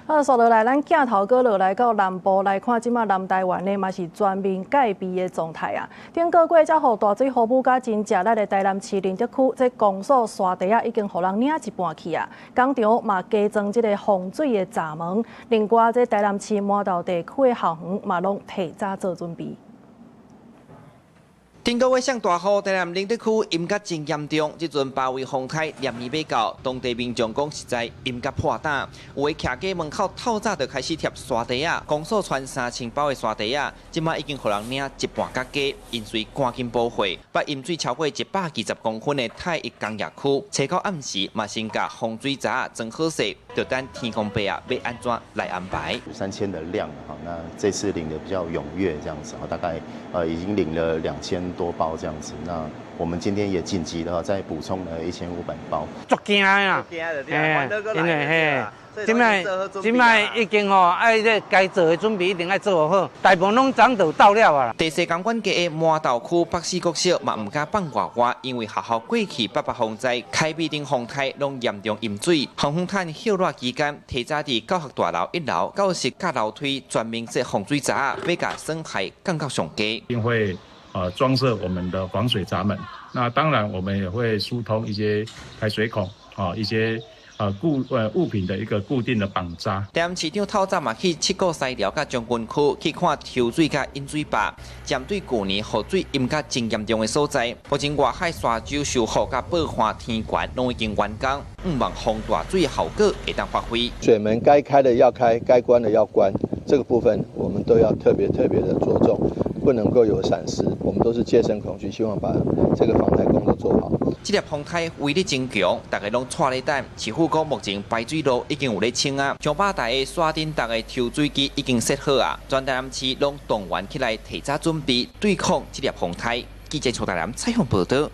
好，紲落來，咱鏡頭閣落來到南部來看，這馬南台灣呢嘛是全面戒備的狀態啊。頂個月才予大水雨雨甲真食力的台南市寧德區，這公所沙地仔已經予人領一半去啊。工廠嘛加裝這个防水的閘門，另外這台南市麻豆地區的校園嘛攏提早做準備。頂個月上大雨，台南寧德區淹甲真嚴重。這陣八維風颱連綿欲到，當地民眾講實在淹甲破膽。有的徛家門口透早就開始貼沙袋仔，公所傳3000包的沙袋仔，這馬已經予人領一半較加，淹水趕緊補貨。捌淹水超過120公分的泰益工業區，初九暗時嘛先共防水閘裝好勢，就等天公伯啊欲按怎來安排。 3000的量哈，那這次領的比較踴躍，這樣子，大概已經領了2000多包這樣子，那我們今天也緊急的再補充了1500包。足驚啊！因為嘿，這擺這擺已經吼，愛這該做的準備一定愛做好，大部分攏早就到了啊。第四公館街的麻豆區北勢國小嘛毋敢放外外，因為學校過去八八風災、開美等風颱攏嚴重淹水。防風毯歇熱期間，提早佇教學大樓一樓到石架樓梯全面設防水閘，欲共損害降到上低。一定會裝設我們的防水閘門，那當然我們也會疏通一些排水孔，啊，一些固物品的一個固定的綁紮。台南市長透早嘛去七股西寮佮將軍區去看抽水佮引水壩，針對舊年雨水淹甲真嚴重的所在，目前外海沙洲修復佮報岸天懸攏已經完工，向望防大水效果會當發揮。水門該開的要開，該關的要關，這個部分我們都要特別特別的着重。不能夠有閃失，我們都是戒慎恐懼，希望把這個防台工作做好。這粒風颱威力真強，大家攏掣咧等。市府講目前排水路已經有咧清啊，上百台的山頂逐个抽水機已經設好啊，全台南市攏動員起來提早準備對抗這粒風颱。記者邱大南採訪報道。